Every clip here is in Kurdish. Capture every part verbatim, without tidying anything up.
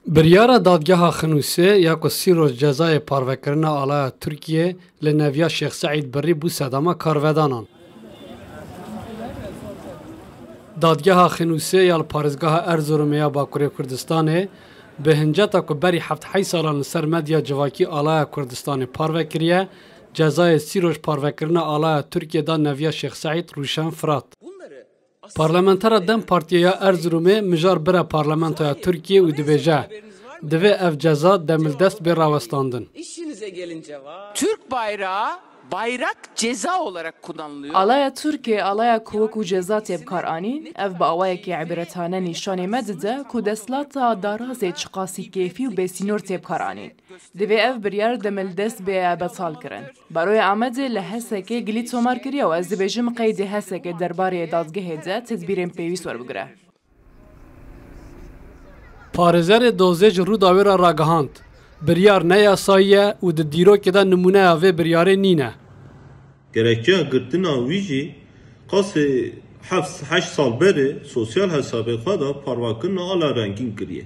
Biryara dadgeha Xinûsê ya ku sî roj cezayê parvekirina alaya Tirkiyê li neviya Şêx Seîd birî bû sedema karvedanan. Dadgeha Xinûsê ya li parêzgeha Erzurumê ya Bakurê Kurdistanê bi hinceta ku berî heft heyş salan li ser medya civakî alaya Kurdistanê parve kiriye, cezayê sî roj parvekirina alaya Tirkiyê da neviya Şêx Seîd Rûşen Firat. Parlamentera DEM Partiyê ya Erzurumê mijar bire parlamentoya Tirkiyê û dibêje, divê ev ceza demildest bê rawestandin. Türk bayrağı bayrak ceza olarak kullanılıyor. Alaya Tirkiyê alaya ku wekî ceza tê bikaranîn, ev bi awayekî îbretane nîşanê me dide ku desthilata darazê çiqasî keyfî û bêsînor tê bikaranîn. Divê ev biryar demildest bê betalkirin. Baroya Amedê li Hesekê gilî tomar kiriye û ez dibêjim qeydê Hesekê derbarê dadgehê de tedbîrên pêwîst werbigire. Parêzerê Dozê ji Rûdawê re ragihand, biryar ne yasayî ye û di dîrokê de nimûneya vê biryarê nîne. Gerekçeya girtina wî jî qasê heft heşt sal berê sosyal hesabê xwe de parvakirina ala rengîn kiriye.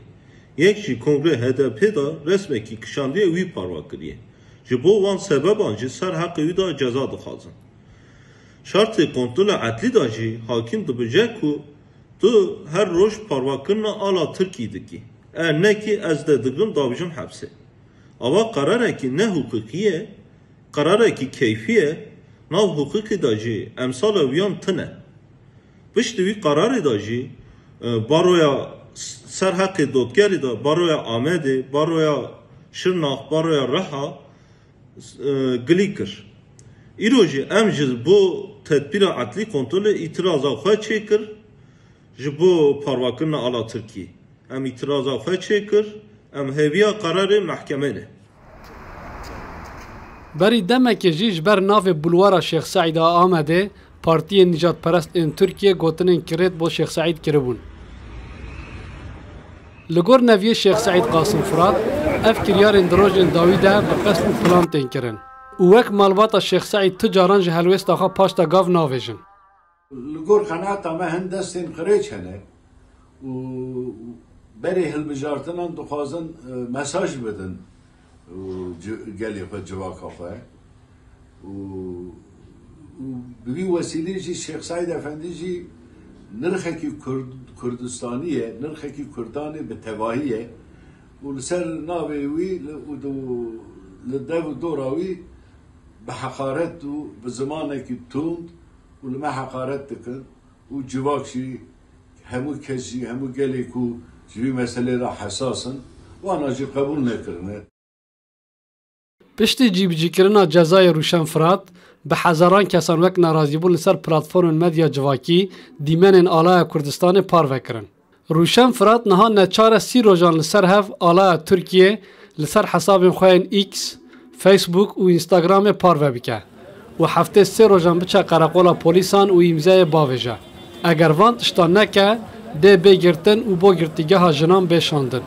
Yek jî kongrê H D P de resmekî kişandiye wî parve kiriye. Ji bo wan sebeban jî ser heqê wî de ceza dixwazin. Şertê kontrola edlî de jî hakim dibêje ku tu her roj parvekirina ala Tirkî dikî. Eger nekî ez te digirim davêjim hepsê. Ava qerarekî ne hiqûqî ye, qerarekî keyfî ye, nav hiqûqê de jî emsala wiyan tune. Piştî wî qerarê de jî e, baroya serheqê dotgerî de, baroya Amedê, baroya Şirnax, baroya Riha e, gilî kir. Îro jî em ji bo tedbîra edlî kontrolê îtiraza xwe çêkir ji bo parvakirina ala Tirkî. Em îtiraza xwe çêkir, em hêviya qerarê mehkemê ne. Berî demekê jî ji ber navê Bulwara Şêx Seîd a Amedê partiyên nîjadperest ên Tirkiyê gotinên kirêt bo Şêx Seîd kiribûn. Li gor neviyê Şêx Seîd Qasim Firat, ev kiryarên di rojên dawî de bi qesd û plan tên kirin û wek malbata Şêx Seîd tu caran ji helwêsta xwe paş de gav navêjin. Li gor qenaeta me hin destên qirêç hene û berê hilbijartinan dixwazin e, mesaj bidin û ci- gelê xwe, civaka xwe û û bi vî wesîlê jî Şêx Seîd Efendî jî nirxekî Kurd, Kurdistanî ye, nirxekî Kurdanê bi tevahî ye û li ser navê wî li, û do, li dev û dora wî bi heqaret û bi zimanekî tund û li me heqaret dikin û civak jî, hemû kes jî, hemû gelê ku ji vî meselê re hesas in, wana jî qebûl nekirine. Piştî cîbicîkirina cezayê Rûşen Firat, bi hezaran kesan wek nerazîbûn li ser platformên medya civakî dîmenên Alaya Kurdistanê parve kirin. Rûşen Firat niha neçar e sî rojan li ser hev alaya Tirkiyê li ser hesabên xwe yên X, Facebook û Instagramê parve bike û heftê sê rojan biçe qereqola polîsan û îmzeyê bavêje. Eger van tiştan neke, dê bê girtin û bo girtîgeha jinan bê şandin.